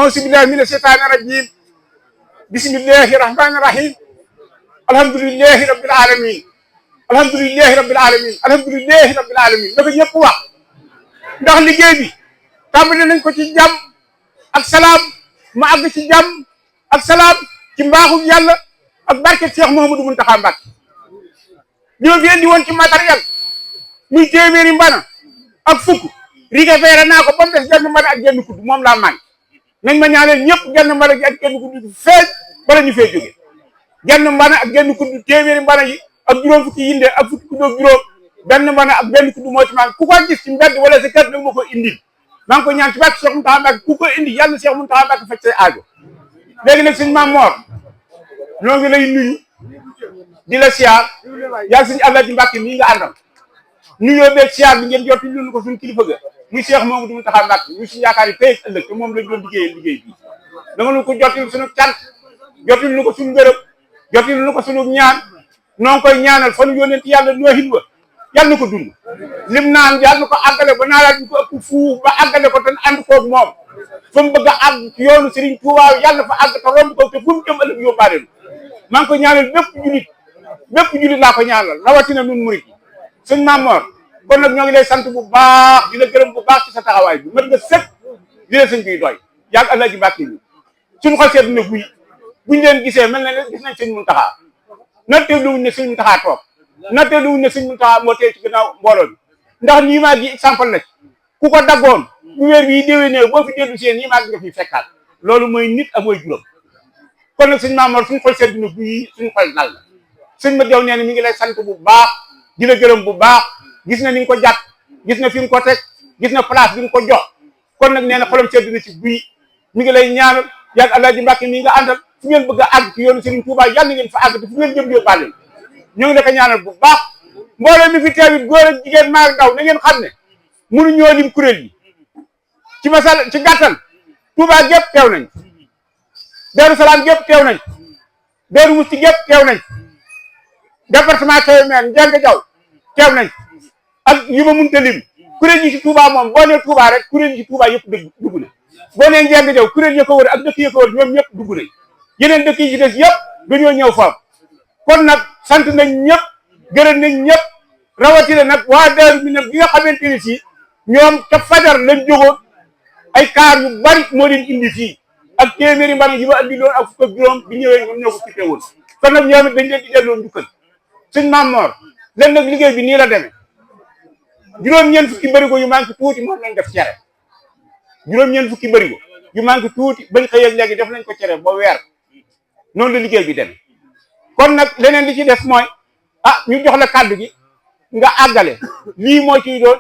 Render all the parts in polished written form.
أعوذ بالله من الشيطان الرجيم بسم الله الرحمن الرحيم الحمد لله رب العالمين الحمد لله رب العالمين الحمد لله رب العالمين dafa ñëpp wax ndax liggéey bi tàmbali nañ ko ci jàmm ak salaam mu àgg ci jàmm ak salaam ci mbaaxu yàlla ak barke Cheikh Mouhamadou Mountakha Mbacké ñoo fi indi woon ci matériel muy téeméeri mbana ak fukk récupéré naa ko ba mu des genn mbana ak genn kudd moom laa man nañ ma ñaanal ñëpp genn mbana gi ak genn kudd feeñ bala ñu fee jóge genn mbana ak genn kudd téeméeri mbana yi ak juróom fukki yinde ak fukki kudd ak juróom benn mbana ak benn kudd moo ci man ku ko gis ci mbedd wala sa kër nag ma ko indil maa ngi ko ñaan ci barke Cheikh Mountakha Mbacké ku ko indi yàlla Cheikh Mountakha Mbacké faj say aajo léegi nag sëñ Mame Mor ñoo ngi lay nuyu di la siyaar yaa sëñ Alaaji Mbacké mii nga àndal nuyoo beeg siyaar bi ngeen jot ñu ko suñu kilifa ga muy Cheikh Mouhamadou Mountakha Mbacké muy suñu yaakaar yi tey ëllëg te moom lañ doon liggéeyee liggéey bi danga nu ko jotil suñu cant jotil nu ko suñu ngërëm jotil nu ko suñu ñaan noo ngi koy ñaanal fa nu yónnent yàlla noohin wa yàlla na ko dund lim naan yàlla na ko àggale ba naalaat ñu ko ëpp fuuf ba àggale ko te ànd koog moom fa mu bëgg a àgg ci yoonu Serigne Touba yàlla fa àgg te romb ko te fu mu jëm ëllëg yóbbaale maa ngi ko ñaanal bépp julit laa ko ñaanal rawatina nun murit yi sëñ Mame Mor kon nag ñoo ngi lay sant bu baax di la gërëm bu baax ci sa taxawaay bi mën nga sëkk di la sëñ biy doy yàgg Alaaji Mbacké bi suñu xol seet na buñ leen gisee mel na ne gis nañ sëñ Mountakha natteeluwuñ ne sëñ Mountakha toog natteeluwuñ ne sëñ Mountakha moo tey ci gannaaw mbooloo bi ndax nii maa gi exemple la ci ku ko daggoon bu weer bii déwénee boo fi dellu seen nii maa gi nga fi fekkaat loolu mooy nit ak mooy juróom kon nag sëñ Mame Mor suñu xol seet na suñu xol dal la sëñ ma jaw nee na mi ngi lay sant bu baax di la gërëm bu baax gis na ni nga ko jàpp gis na fi nga ko teg gis na place bi nga ko jox kon nag nee na xolam sedd na ci guy mi ngi lay ñaanal yàgg Alaaji Mbacké mi nga àndal fu ngeen bëgg a àgg ci yoonu Serigne Touba yàlla ngeen fa àgg te fu ngeen jëm yóbbaale ñoo ngi la ko ñaanal bu baax mbooloo mi fi teewit góor ak jigéen maa ndaw na ngeen xam ne mënuñoo lim kuréel yi ci masal ci gàttal Touba gépp teew nañ Darou Salaam gépp teew nañ Darou Mouhty gépp teew nañ département Kébémer Ndianga Diaw teew nañ ak yu ma mënta lim kuréel yi ci Touba moom boo nee Touba rek kuréel yi ci Touba yëpp dugg na boo nee Ndianga Diaw kuréel yi ko wër ak dëkk yi ko wër ñoom ñëpp dugg nañ yeneen dëkk yi ci des yëpp dañoo ñëw foofu kon nag sant nañ ñëpp gërëm nañ ñëpp rawatina nag waa Daaru mi nag bi nga xamante ne si ñoom ca fajar lañ jógoon ay kaar yu bari moo leen indi fii ak téeméeri mbana yi ma andi loon ak fukk ak juróom bi ñëwee ñoom ñoo ko cité woon kon nag ñoom it dañ leen di delloo njukkal sëñ Mame Mor leen nag liggéey bi nii la demee juróom-ñeent fukki bërigo yu manqué tuuti moom lañ def cere juróom-ñeent fukki bërigo yu manqué tuuti bañ xëyeeg léegi def nañ ko cere ba weer noonu la liggéey bi demee kon nag leneen li ci def mooy ñu jox la kàddu gi nga àggale lii moo ciy doon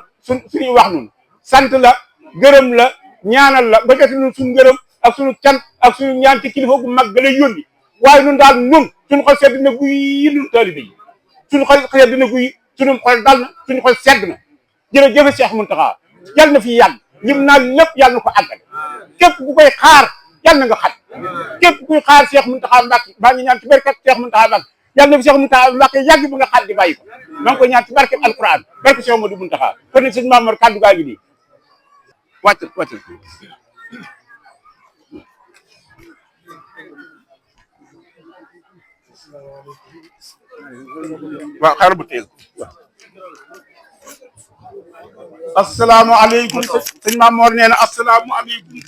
suñuy wax nun sant la gërëm la ñaanal la nga jot nun suñu gërëm ak suñu cant ak suñu ñaan ci kilifa gu mag ga lay yónni waaye nun daal nun suñu xol sedd na guy nun taalibe yi suñu xol sedd na guy suñu xol dal na suñu xol sedd na jërëjëf Cheikh Mountakha yàlla na fi yàgg lim naa lépp yàlla na ko àggale képp ku koy xaar yàlla na nga xat képp kuy xaar Cheikh Mountakha Mbacké baa ngi ñaan ci barke Cheikh Mountakha Mbacké yàlla na fi Cheikh Mountakha Mbacké yàgg ba nga xat di bàyyi ko maa ngi koy ñaan ci barke alquran barke Cheikh Modou Mountakha kon nag sëñ Mame Mor kàddu gaa ngi nii wàcc waaw xaaral bu teel asalaamaaleykum sëñ Mame Mor nee na asalaamaaleykum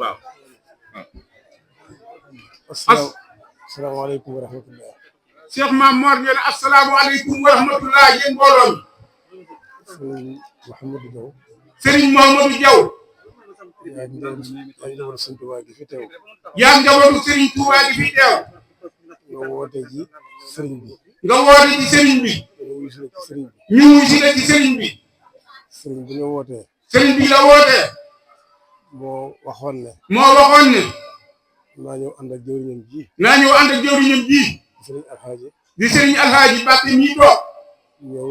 waaw asalaamaaleykum wa rahmatulah. Cheikh Mame Mor nee na asalaamaaleykum wa rahmatulah yéen mbooloo mi. Serigne Mouhamadou Diaw. yaa njabootu Serigne Touba gi fi teew. yaa njabootu Serigne Touba gi fi teew. nga woote ji Serigne bi. nga woote ji Serigne bi. ñu wuy si la ci Serigne bi. Serigne bi nga wootee. Serigne bi la wootee. moo waxoon ne. naa ñëw ànd ak jëwriñam ji. naa ñëw ànd ak jëwriñam ji. Serigne Alhaji. di Serigne Alhaji Mbacké ñii toog. ñëw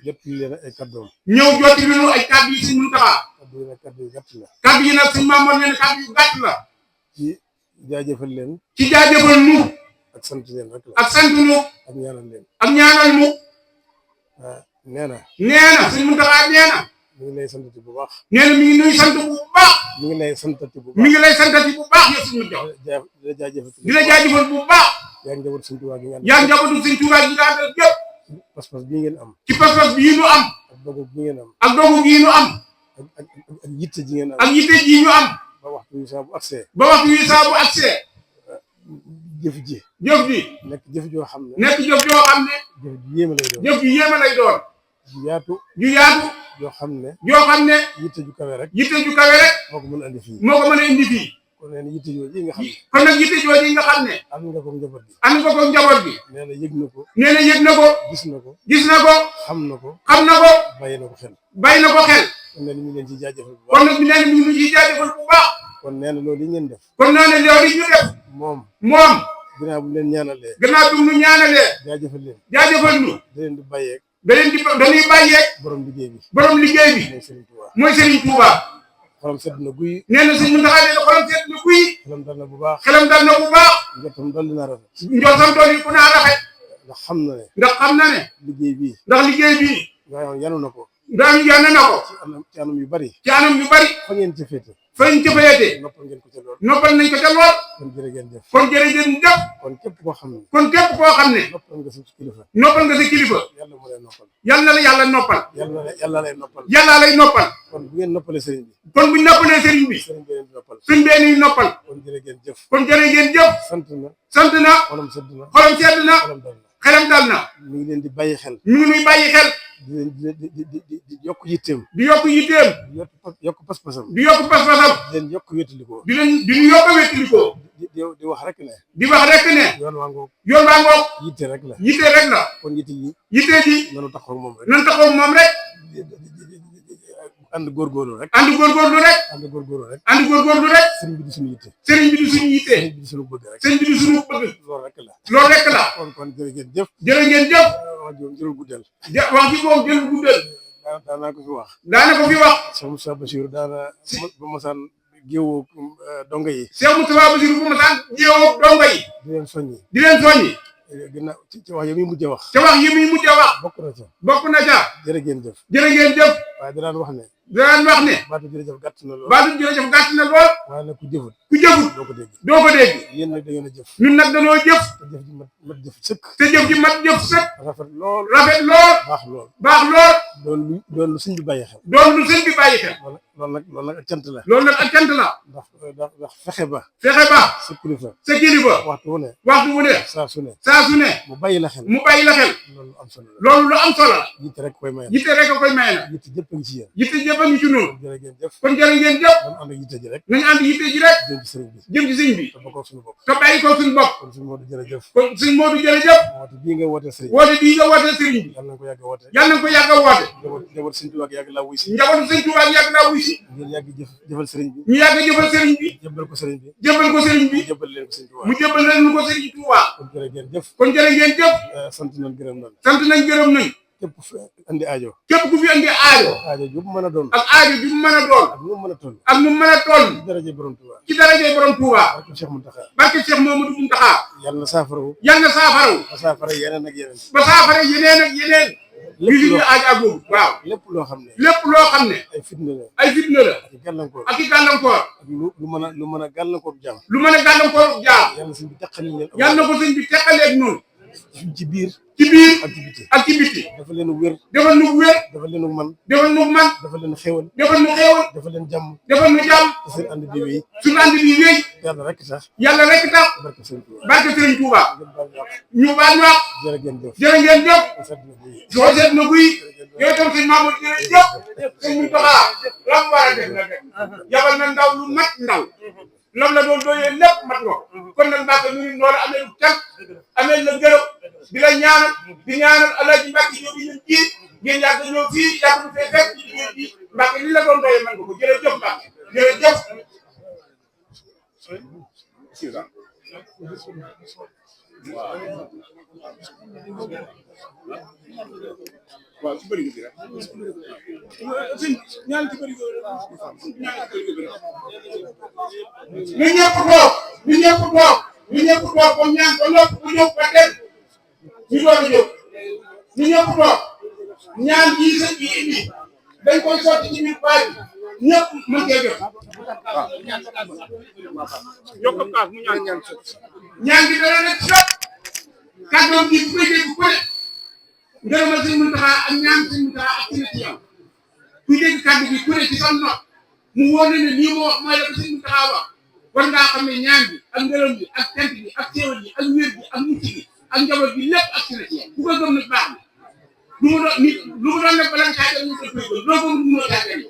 jottali leen ay kàddoom. ñëw jottali leen ay kàddu yi Serigne Mountakha. kàddu yi nag kàddu yu gàtt la. kàddu yi nag Serigne Mame Mor nee na kàddu yu gàtt la. ci jaajëfal leen. ci jaajëfal nu. ak sant leen rek la. ak sant nu. ak ñaanal leen. ak ñaanal nu. nee na. Serigne Mountakha nee na. mi ngi lay santati bu baax. nee na mi ngi nuy sant bu baax. mi ngi lay santati bu baax. mi ngi lay santati bu baax yow suñu jox. di la jaajëfal. di la jaajëfal bu baax. yaa ngi njabootu Sëñ Tuubaa gi nga àndal. yaa ngi njabootu Sëñ Tuubaa gi nga àndal yëpp. pas-pas bii ngeen am. ci pas-pas bii ñu am. ak dogu bii ngeen am. ak dogu bii ñu am. ak yitte ji ngeen am. ak yitte ji ñu am. ba waxtu wi saa bu agsee. ba waxtu wi saa bu agsee. jëf ji. jëf ji. nekk jëf joo xam ne. nekk jëf joo xam ne. jëf ji yéeme lay doon. jëf ji yéeme lay doon. ju yaatu. ju yaatu. joo xam ne. joo xam ne. yitte ju kawe rek. yitte ju kawe rek. moo ko mën a indi fii. moo ko mën a indi fii. kon nee na yitte jooju yi nga xam ne. kon nag yitte jooju yi nga xam ne. am nga ko njaboot bi. am nga ko njaboot bi. nee na yëg na ko. nee na yëg na ko. gis na ko. gis na ko. xam na ko. xam na ko. bàyyi na ko xel. bàyyi na ko xel. kon nee na ñu ngi leen ci jaajëfal bu baax. kon nag nee na ñu ngi ciy jaajëfal bu baax. kon nee na loolu yi ngeen def. kon nee na loolu yi ñu def. moom. ginnaaw bu leen ñaanalee. gannaaw bi mu ñaanalee. jaajëfal leen. jaajëfal ñu. da leen di bàyyeeg. dañuy bàyyeeg. borom liggéey bi. borom liggéey bi. mooy Serigne Touba. xolam sedd na guy. nee na suñu ndaxalee ne xolam sedd na guy. xelam dal na bu baax. xelam dal na bu baax. njottam dolli na rafet. njottam dolli ku naa rafet. ndax xam na ne. liggéey bii. ndax liggéey bii. yanu na ko. yanu na ko. ci anam yu bari. ci anam yu bari. fa ngeen ca féete. fañ ca féete. noppal ngeen ko ca lool. noppal nañ ko ca lool. kon jërë ngeen jëf. kon jërë ngeen jëf. kon képp koo xam ne. noppal nga sa kilifa. noppal nga sa kilifa. yàlla mu lay noppal. yàlla na la yàlla noppal. yàlla lay noppal. yàlla lay noppal. kon bu ngeen noppalee sëriñ bi. kon bu ñu noppalee sëriñ bi. sëriñ bi leen di noppal. sëriñ bee ni noppal. kon jërë ngeen jëf. kon jërë ngeen jëf. sant na. sant na. xolam sedd na. xolam sedd na. xelam dal na. mi ngi leen di bàyyi xel. mi ngi nuy bàyyi xel. di yokk yitteem. di yokk yitteem. di yokk pas-pasam. di yokk pas-pasam. di leen yokk wéttalikoo. di ñu yokk wéttalikoo. di wax rek ne. di wax rek ne. yoon waa ngoog. yoon waa ngoog. yitte rek la. yitte rek la. kon yitte ji. yitte ji. nanu taxaw moom rek. nan taxaw moom rek. ànd góorgóorlu rek. ànd góorgóorlu rek. ànd góorgóorlu rek. ànd góorgóorlu rek. sëriñ bi di suñu yitte. sëriñ bi di suñu yitte. sëriñ bi di suñu bëgg rek. sëriñ bi di suñu bëgg. loolu rek la. loolu rek la. kon jërë ngeen jëf. jërë ngeen jëf. wax ji moom jërul guddal. wax ji moom jërul guddal. daanaa ko fi wax. daana ko fi wax. Cheikh Moustapha Bassirou daana ba mosaan géewoo donga yi. Cheikh Moustapha Bassirou bu mosaan géewoo donga yi. di leen soññi. di leen soññi. ginnaaw ci wax yi muy mujj wax. ca wax yi muy mujj wax. bokk na ca. bokk na ca. jërë ngeen jëf. jërë ngeen jëf. waaye danaan wax ne. danaan wax ne. baatu jërëjëf gàtt na lool. baatu jërëjëf gàtt na lool. waaye nag ku jëfut. ku jëfut. doo ko dégg. doo ko dégg. yéen nag da ngeen a jëf. ñun nag dañoo jëf. te jëf ji mat jëf sëkk. te jëf ji mat jëf sëkk. rafet lool. rafet lool. baax lool. baax lool. doon lu sëñ bi bàyyi xel. doon lu sëñ bi bàyyi xel. loolu nag ak cant la. loolu nag ak cant la. ndax fexe ba. fexe ba. sa kilifa. sa kilifa. waxtu wu ne. waxtu wu ne. saa su ne. saa su ne. mu bàyyi la xel. mu bàyyi la xel. loolu am solo la. loolu lu am solo la. yitte rek koy maye. yitte rek koy maye na. yitte jëpp a ngi ci yéen. yitte jëpp a ngi ci noonu. jërë ngeen jëf. kon jërë ngeen jëf. nañu ànd ak yitte ji rek. nañu ànd yitte ji rek. jëm ci sëriñ bi. jëm ci sëriñ bi. te bokkoo suñu bopp. te bàyyi ko suñu bopp. kon suñu Modou jërëjëf. kon suñu Modou jërëjëf. woote bii nga woote sëriñ. woote bii nga woote sëriñ bi. yàlla na ko yàgg a woote. yàlla na ko yàgg a woote. njaboot sëriñ Tuubaa yàgg laa wuy si. njabootu sëriñ Tuubaa yàgg laa wuy si. ngeen yàgg jëfal sëriñ bi. ñu yàgg jëfal sëriñ bi. jëbbal ko sëriñ bi. jëbbal ko sëriñ bi. jëbbal leen ko sëriñ Tuubaa. mu jëbbal leen ko sëriñ Tuubaa. kon jërë ngeen jëf. kon jërë ngeen jëf. sant nañ gërëm nañ. sant nañ gërëm nañ. képp fu andi aajo. képp ku fi andi aajo. aajo ju mu mën a doon. ak aajo ju mu mën a doon. ak nu mu mën a toll. ak nu mu mën a toll. ci daraje borom Tuubaa. ci daraje borom Tuubaa. barke Cheikh Mountakha. barke Cheikh Mamadou Mountakha. yàlla na saafarawu. yàlla na saafarawu. ba saafara yeneen ak yeneen. ba saafara yeneen ak yeneen. lépp loo aajo ak boobu waaw. lépp loo xam ne. lépp loo xam ne. ay fitna la. ay fitna la. ak i gàllankoor. ak i gàllankoor. ak lu mën a gàllankoor jaam. lu mën a gàllankoor jaam. yàlla na sëñ bi teqali leen. yàlla na ko sëñ bi teqaleeg noonu. ci biir. ci biir ak ci biti. ak ci biti. dafa leen wér. defal nu wér. dafa leen man. defal nu man. dafa leen xéwal. defal nu xéewal. dafa leen jàmm. defal nu jàmm. te seen ànd bi wéy. suñu ànd bi wéy. yàlla rek sax. yàlla rek tax. barke sëñ Tuubaa. barke Sëriñ Tuubaa. ngeen baal ñu wax. ñu baal ñu wax. jërë ngeen jëf. jërë ngeen jëf. sant na ko yéen. soo seet na buy. yow tam sëñ Mamadou jërëjëf. sëñ Mountakha la mu war a def na def. yabal na ndaw lu mat ndaw. lam la doon doyee lépp mat nga ko. kon nag Mbacke ñu ngi loolu amee lu tànk amee la gërëm di la ñaanal di ñaanal Alaaji Mbacke ñoo bi ñun ji ngeen yàgg ñëw fii yàgg ñu fee fekk ci liggéey bi Mbacke li la doon doyee man nga ko jërëjëf Mbacke jërëjëf. waaw su bëri rek ñaan ci bëri ñu ñëpp toog ñu ñëpp toog ñu ñëpp toog comme ñaan ko lépp bu ñëw ba dem ñu doon jóg ñu ñëpp toog ñaan ji sëñ bi indi dañ koy sotti ci biir baay bi ñëpp mën cee jot yokk kaas mu ñaan bi dana nekk sot kàddoom gi bu koy dégg ku ne ngërëmal Sëñ Muntaxa ak ñaan Sëñ Muntaxa ak ci na ci yow kuy dégg kàddu gi ku ne ci sam nopp mu wóor ne lii moo wax mooy la ko Sëñ Muntaxa wax war ngaa xam ne ñaan bi ak ngërëm bi ak tent bi ak xéewal bi ak wér bi ak mucc bi ak njaboot bi lépp ak ci na ci yow bu ko gëm nag baax na lu mu doon nit lu mu doon def bala nga caa dem ñu koy koy loo ko mënoo caa dem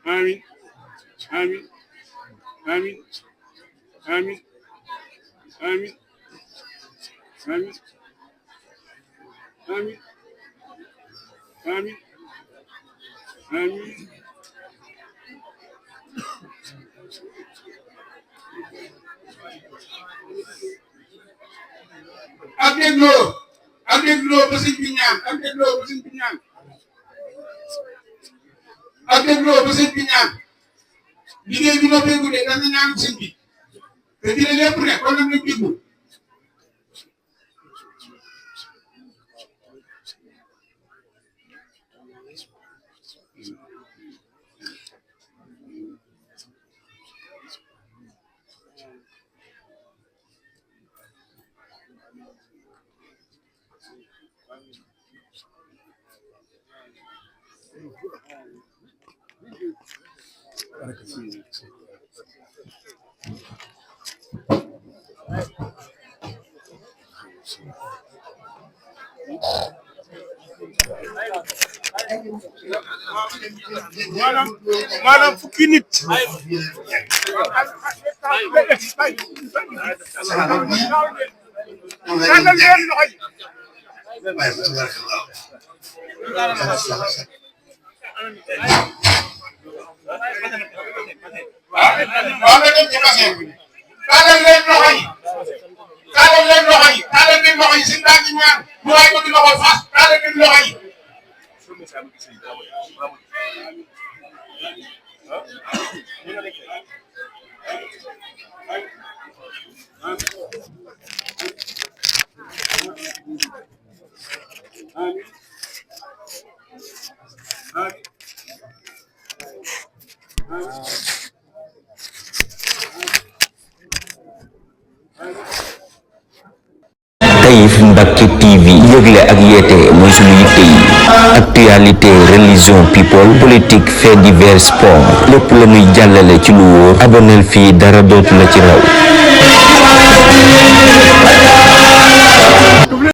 Amin. Amin. Amin. Amin. Amin. Amin. Amin. Amin. Ak dégloo ba sëñ bi ñaan ak dégloo ba sëñ bi ñaan ak dégloo ba sëñ bi ñaan liggéey bi noo féegu de dana ñaan sëñ bi te dina lépp ne kon nag ñu déglu maanaam fukki nit Taif Mbacke TV yëgle ak yeete mooy sunu yitte yi actualité religion people politique fait divers sport lépp la ñuy jàllale ci lu wóor aboneel fii dara dootu la ci raw